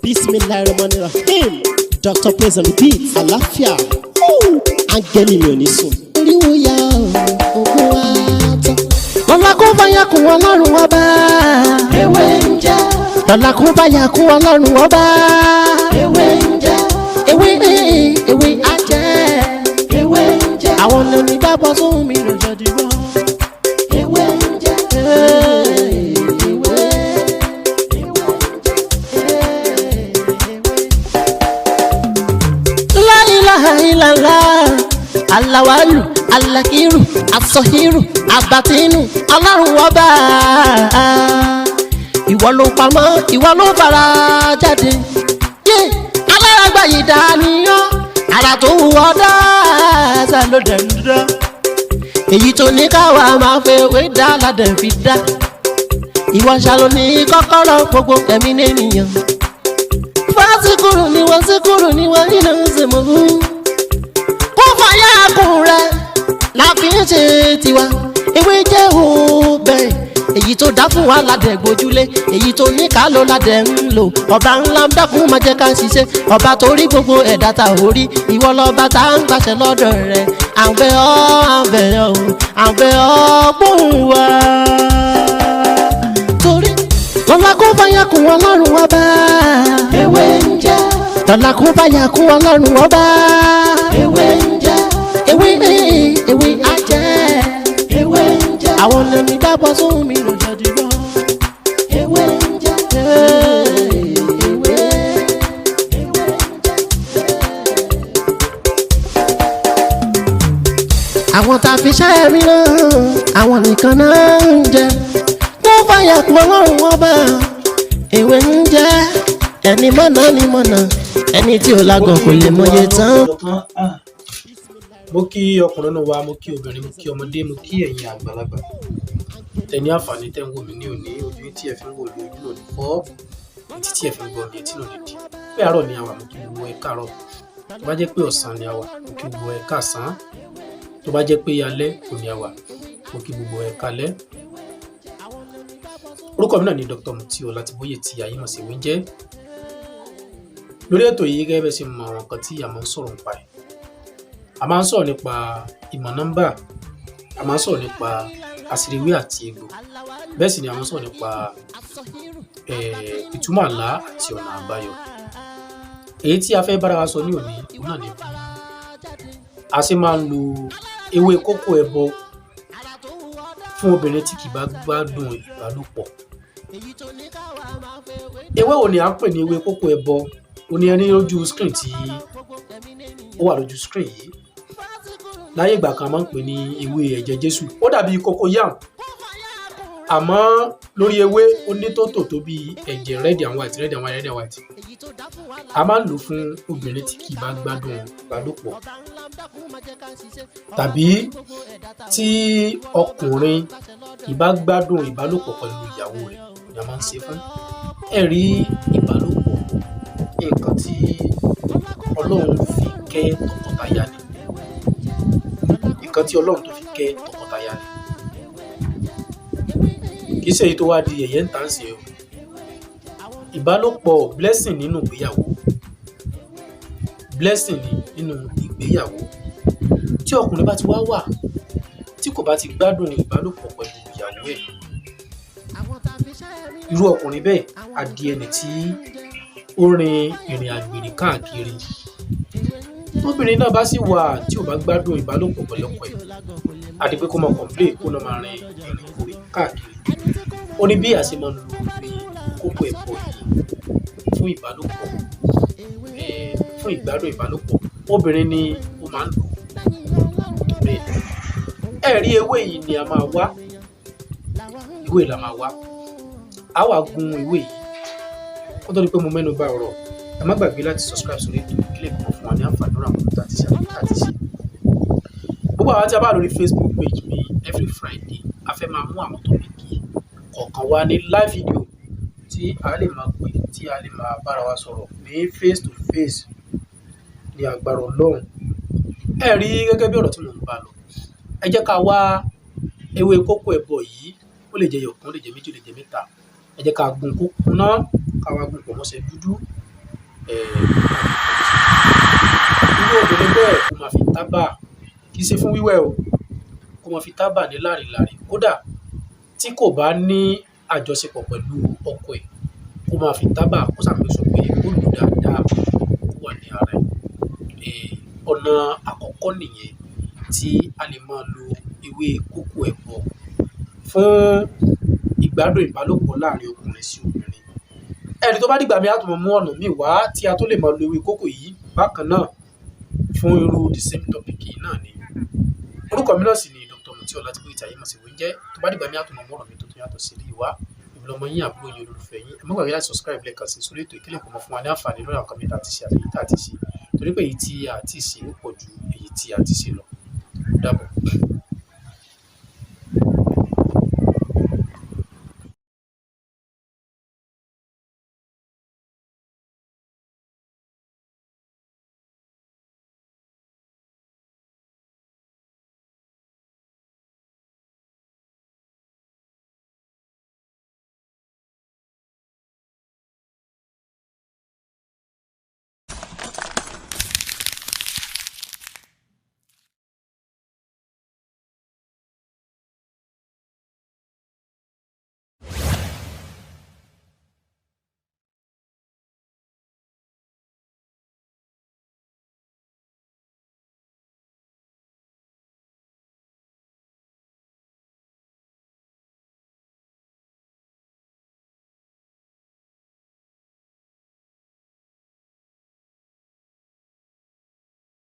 Bismillahirrahmanirrahim. Dr. Praise on the beat. Àlàáfíà. Áńgẹ́lì mi ò ní sùn. Oríwo ya ògùn wa tán. Lọ́la kó bá yà kún Ọlọ́run Ọba. Ewé ń jẹ́. Lọ́la kó bá yà kún Ọlọ́run Ọba. Ewé ń jẹ́. Ewé ewé á jẹ́. Ewé ń jẹ́. Àwọn onígbàgbọ́ sóhun mi ló jọ dìbò. Ewé ń jẹ́. Ewé. La ilaha illallah. Alawalu, alakiru, asọhiru, abatinu, Ọlọ́run Ọba. Ìwọ ló pamọ́, ìwọ ló fara jáde. Yé alárágbá yìí dániyán, ara tó wù ọ́ dáadáa ló dẹ̀ ń dán. Èyí tó ní káwa máa fẹ́ wé dá ládẹ̀ fi dá. Ìwọ ṣàlò ní kọ́kọ́rọ́ gbogbo ẹ̀mí nìyẹn. Fásikúrú ni wọ́n síkúrú ni wọ́n nínú ìsìnkú. Kó fàyà kùn rẹ̀ la fi ń ṣe tiwa. Ewé jẹ́ òbẹ̀. Èyí tó dá fún wa ládẹ̀ gbójúlé. Èyí tó ní ká ló ládẹ̀ ń lò. Ọba ńlá ń dákun máa jẹ́ ká ṣiṣẹ́. Ọba tó rí gbogbo ẹ̀dá ta ò rí. Ìwọ lọ́ba tá ń gbàṣẹ lọ́dọ̀ rẹ̀. À ń bẹ̀ ọ́, à ń bẹ̀ ọ́, à ń bẹ̀ ọ́ gbóhùn wa. Torí lọ́la kó bá yà kún Ọlọ́run Ọba. Ewé ń jẹ́. Lọ́la kó bá yà kún Ọlọ́run Ọba. Ewé ń jẹ́. Ewé ewé á jẹ́. Ewé ń jẹ́. Àwọn onígbàgbọ́ sóhun mi ló jọ dìbò. Ewé ń jẹ́. Ewé. Àwọn tá a fi ṣẹ́ mi náà, àwọn nìkan náà ń jẹ. Kó fàyà kún Ọlọ́run Ọba. Ewé ń jẹ́. Ẹni mọ̀nà ni mọ̀nà. Ẹni tí ò lágọ̀ kò lè mọye tán. Mo kí ọkùnrin náà wá, mo kí obìnrin, mo kí ọmọdé, mo kí ẹ̀yin àgbàlagbà. Tẹ ní àǹfààní tẹ́ ń wò mí ní òní, ojú tí ẹ fi ń wò mí ojú náà ní fọ́, etí tí ẹ fi ń gbọ́ mi etí náà ní di. Pé àárọ̀ ni àwà, mo kí gbogbo ẹ káàárọ̀. Tó bá jẹ́ pé ọ̀sán ni àwà, mo kí gbogbo ẹ káàsán. Tó bá jẹ́ pé alẹ́ kò ní àwà, mo kí gbogbo ẹ káalẹ́. Orúkọ mi náà ni Dr. Mutiu Ọlátìbóyè tí ayé mọ̀ sí Ewéńjẹ́. Lórí ètò yìí, gẹ́gẹ́ bẹ́ẹ̀ ṣe mọ àwọn nǹkan tí a máa ń sọ̀rọ̀ nípa ẹ̀. A máa ń sọ̀rọ̀ nípa ìmọ̀ nọ́mbà, a máa ń sọ̀rọ̀ nípa àṣírí ewé àti egbò, bẹ́ẹ̀ sì ni a máa ń sọ̀rọ̀ nípa ìtumọ̀ àlá àti ọ̀nà àbáyọ. Èyí tí a fẹ́ bára wa sọ ní òní, òun náà ni bí a ṣe máa ń lo ewé kókó ẹbọ fún obìnrin tí kì í bá gbádùn ìbálòpọ̀. Ewé wo ni à ń pè ní ewé kókó ẹbọ? Ó ní ẹni lójú screen tí ó wà lójú screen yìí. Láyé ìgbà kan, a máa ń pè ní ewé ẹ̀jẹ̀ Jésù. Ó dàbí cocoyam, àmọ́ lórí ewé ó ní tótò tó bí ẹ̀jẹ̀ red and white, red and white, red and white. A máa ń lò fún obìnrin tí kì í bá gbádùn ìbálòpọ̀, tàbí tí ọkùnrin kì í bá gbádùn ìbálòpọ̀ pẹ̀lú ìyàwó rẹ̀ ni a máa ń ṣe fún. Ẹ rí ìbálòpọ̀, nǹkan tí Ọlọ́run fi kẹ́ tọkọtaya ni. Nǹkan tí Ọlọ́run tó fi kẹ́ tọkọtaya ni. Kì í ṣe èyí tó wá di yẹ̀yẹ́ ń tà ń sìn o. Ìbálòpọ̀, blessing nínú ìgbéyàwó. Blessing ni nínú ìgbéyàwó. Tí ọkùnrin bá ti wá wà, tí kò bá ti gbádùn ìbálòpọ̀ pẹ̀lú ìyàwó ẹ̀, irú ọkùnrin bẹ́ẹ̀ á di ẹni tí ó rin ìrìn àgbèrè káàkiri. Tóbìnrin náà bá sì wà tí ò bá gbádùn ìbálòpọ̀ pẹ̀lú ọkọ ẹ̀, á di pé kó máa complain, kó náà máa rin ìrìnkurìn káàkiri. Ó ní bí a ṣe máa ń lo ewé kókó ẹbọ yìí fún ìbálòpọ̀, fún ìgbádùn ìbálòpọ̀. Obìnrin ni ó máa ń lò ó. Bẹ́ẹ̀ ni. Ẹ rí ewé yìí ni a máa wá. Ewé yìí la máa wá. A wá gún ewé yìí. Kó tó di pé mo mẹ́nu bà ọ̀rọ̀, ẹ má gbàgbé láti subscribe sórí ètò yìí kí lè kàn fún wa ní àǹfààní lórí àwọn ohun tí a ti ṣe àbí tí a ti ṣe. Gbogbo àwa tí a bá lórí Facebook page mi, every Friday, a fẹ́ máa mú àwọn topic kọ̀ọ̀kan wá ní live video tí a lè máa pè, tí a lè máa bára wa sọ̀rọ̀ ní face to face ní agbára Ọlọ́run. Ẹ rí gẹ́gẹ́ bí ọ̀rọ̀ tí mò ń bá lọ. Ẹ jẹ́ ká wá ewé kókó ẹbọ yìí. Ó lè jẹ́ ẹyọ kan, ó lè jẹ́ méjì, ó lè jẹ́ mẹ́ta. Ẹ jẹ́ ká gún kó kúnná, ká wá gún pọ̀ mọ́ṣẹ dúdú. Irú obìnrin bẹ́ẹ̀, kó máa fi tábà, kì í ṣe fún wíwẹ̀ o, kó máa fi tábà ní làrìlàrì. Kódà tí kò bá ní àjọṣepọ̀ pẹ̀lú ọkọ ẹ̀, kó máa fi tábà, kó ṣáà make sure pé ó lò dáadáa, kó wà ní ara ẹ̀. Ọ̀nà àkọ́kọ́ nìyẹn tí a lè máa lo ewé kókò ẹ̀kọ fún ìgbádùn ìbálòpọ̀ láàrin ọkùnrin sí obìnrin. Ẹni tó bá dìgbà mi, á tún máa mú ọ̀nà míì wá tí a tó lè máa lo ewé kókò yìí bákan náà fún irú the same topic yìí náà ni. Orúkọ mi náà sì ni Dr. Mutiu Ọlátìbóyè tí ayé mọ̀ sí Wíńjẹ́. Tó bá dìgbà mi, á tún máa mú ọ̀rọ̀ mi tó tún yàtọ̀ sí eléyìí wá. Èmi lọmọ yín, àbúrò yín, olólùfẹ́ yín. Ẹ má gbàgbé láti subscribe lẹ́ẹ̀kan sí sórí ètò ìkílẹ̀, kó mọ fún wa ní àǹfààní lórí àwọn nǹkan mi tá a ti ṣe àti èyí tá a ti ṣe. Torí pé èyí tí a ti ṣe ó pọ̀ ju èyí tí a ti ṣe lọ. Ó dàbọ̀.